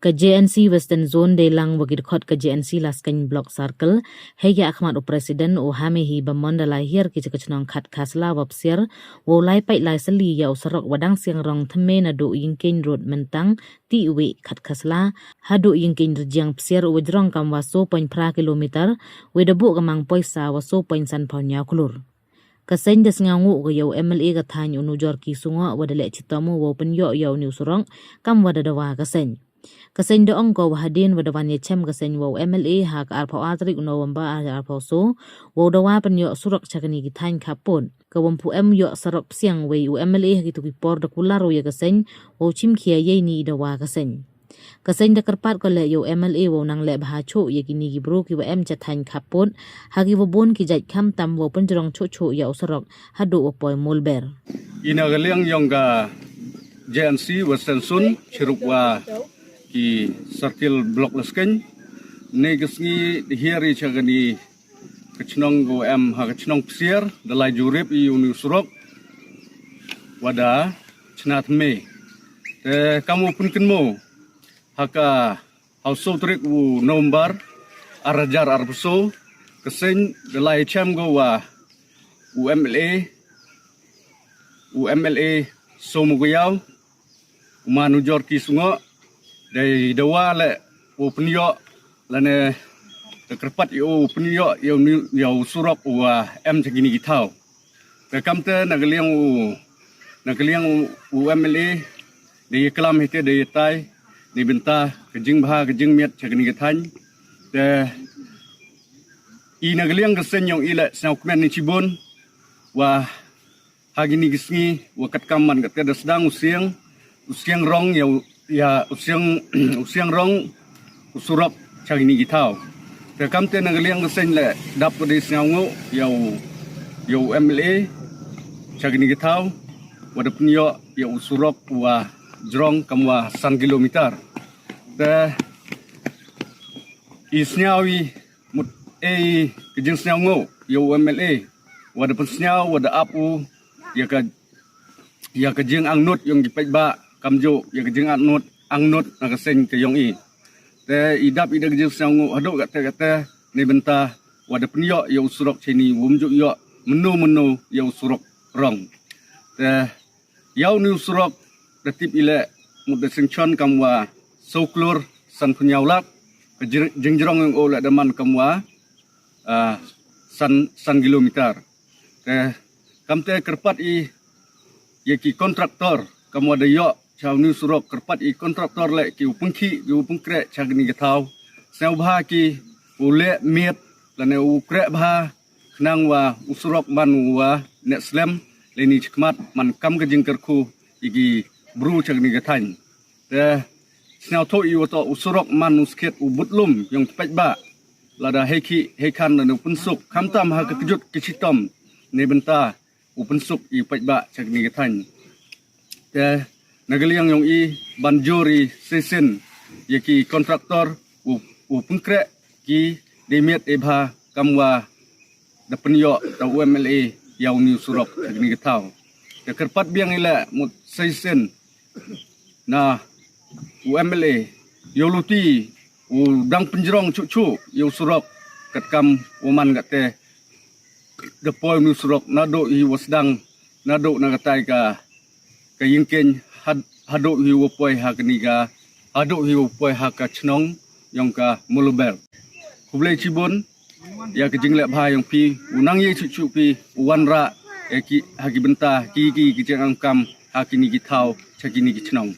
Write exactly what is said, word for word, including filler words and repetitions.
Ka J N C Western Zone deilang wa ki dkhot ka J N C Laskeiñ Block Circle, hei yakhmat u President u Hamehi Bamon da lai hiar ki cha ka chnong Khatkhasla wa Psiar, wow lai pait lai sali ya u sarok wa dang siang rong thymme naduh Yingkeiñ Road Myntang, Tiwi Khatkhasla, haduh Yingkeiñ Rjiang Psiar wa jrong kam wa soo point phra kilometer, wei da buh ka mang poisa wa soo point san phaw ynñiaw klur. Ka seiñ da sngawnguh ka ya u M L A ka thaiñ u Nujorki Sungoh wa da leh chitom u wow pynyoh ya u ni u surok, kam wa da dawa ka seiñ. Ka seiñ da ong ko wa hadien wa da wan ya chem ka seiñ wa u M L A ha ka arphaw ar tarik u November ar hajar arphaw soo, wow dawa pynyoh surok cha kani ki thaiñ khappud. Ka wym pu em yoh sarok psiang wei u M L A ha ki tu ki por da kular u ya ka seiñ, wow chimkhia yei ni i dawa ka seiñ. Ka seiñ da kyrpad ko leh ya u M L A wow nang leh bha chuh ya kini ki bru ki wa em cha thaiñ khappud, ha ki wa bun ki jait khamtam wow pynjrong chuh chuh ya u sarok, haduh wa poi Mulber. Ina ka liang yong ka J N C Western Zone, chirup wa ki Circle Block Laskeiñ. Ne ka sngi di hiar i cha kani ka chnong ko em ha ka chnong Psiar, da lai jurip i u ni u surok wa da chna thymme. Te kam u pynkynmaw, ha ka haw soo tarik u November, ar hajar arphaw soo, ka seiñ da lai chem ko wa u M L A, u M L A Somu Gayaw, u ma Nujorki Sungoh, dei dawa leh u pynyoh, lane da kyrpad ya u pynyoh ya u ni, ya u surok wa em cha kini ki thaw. Te kamte na ka liang u, na ka liang u, u M L A, da ya klam hite da ya tai, ni bynta ka jingbha ka jingmiat cha kini ki thaiñ. Te i na ka liang ka seiñ yong i leh sngewkmen ni chibun, wa ha kini ki sngi, wa katkam man katte da sdang u siang, u siang rong ya u, ya u siang, u siang rong u surok cha kini ki thaw. Te kamte na ka liang ka seiñ leh dap ko di sngawnguh ya u, ya u M L A cha kini ki thaw, wa da pynyoh ya u surok wa jrong kam wa san kilometer. Te i sngaw i mut ei ka jingsngawnguh ya u M L A, wa da pynsngaw, wa da ap u ya ka, ya ka jingangnud yong ki paidbah, kamjooh ya ka jingangnud, angnud na ka seiñ ka yong i. Te i dap i da ka jingsngawnguh haduh katte katte, ni bynta wa da pynyoh ya u surok cha ini, wym ju yoh mynno mynno ya u surok rong. Te ya u ni u surok da tip i leh mut da sngewchon kam wa soo klur san phaw ynñiaw lak, ka jir-, jingjrong yong o leh da man kam wa, ah, san, san kilometer. Te kamte kyrpad i ya ki contractor, kam wa da yoh cha u ni u surok, kyrpad i contractor leh ki u pynkhih, ki u pynkreh cha kini ki thaw, sngewbha ki u leh miat, lane u kreh bha, khnang wa u surok man u wa neh slem, lane chakhmat man kam ka jingkyrkhu ya ki bru cha kini ki thaiñ. Te sngewthuh i wa toh u surok man u skhiat u budlum yong ki paidbah, lada hei khih hei khan lane u pynsuk, khamtam ha ka kjut ka chitom, ni bynta u pynsuk i paidbah cha kini ki thaiñ. Te na ka liang yong i ban jur i shisien ya ki contractor u, u pynkreh ki dei miat dei bha, kam wa da pynyoh da u M L A ya u ni u surok cha kini ki thaw. Te kyrpad biang i leh mut shisien na u M L A, yow luti u dang pynjrong chuh chuh ya u surok, katkam wa man katte da poi u ni u surok, naduh hi wa sdang, naduh na katai ka, ka Yingkeiñ had-, haduh hi wa poi ha kani ka, haduh hi wa poi ha ka chnong yong ka Mulber. Khublei chibun ya ka jingleh bha yong phi, u nang yei chuh chuh phi u wanrah ya ki, ha ki bynta ki, ki, ki jingangkam ha kini ki thaw cha kini ki chnong.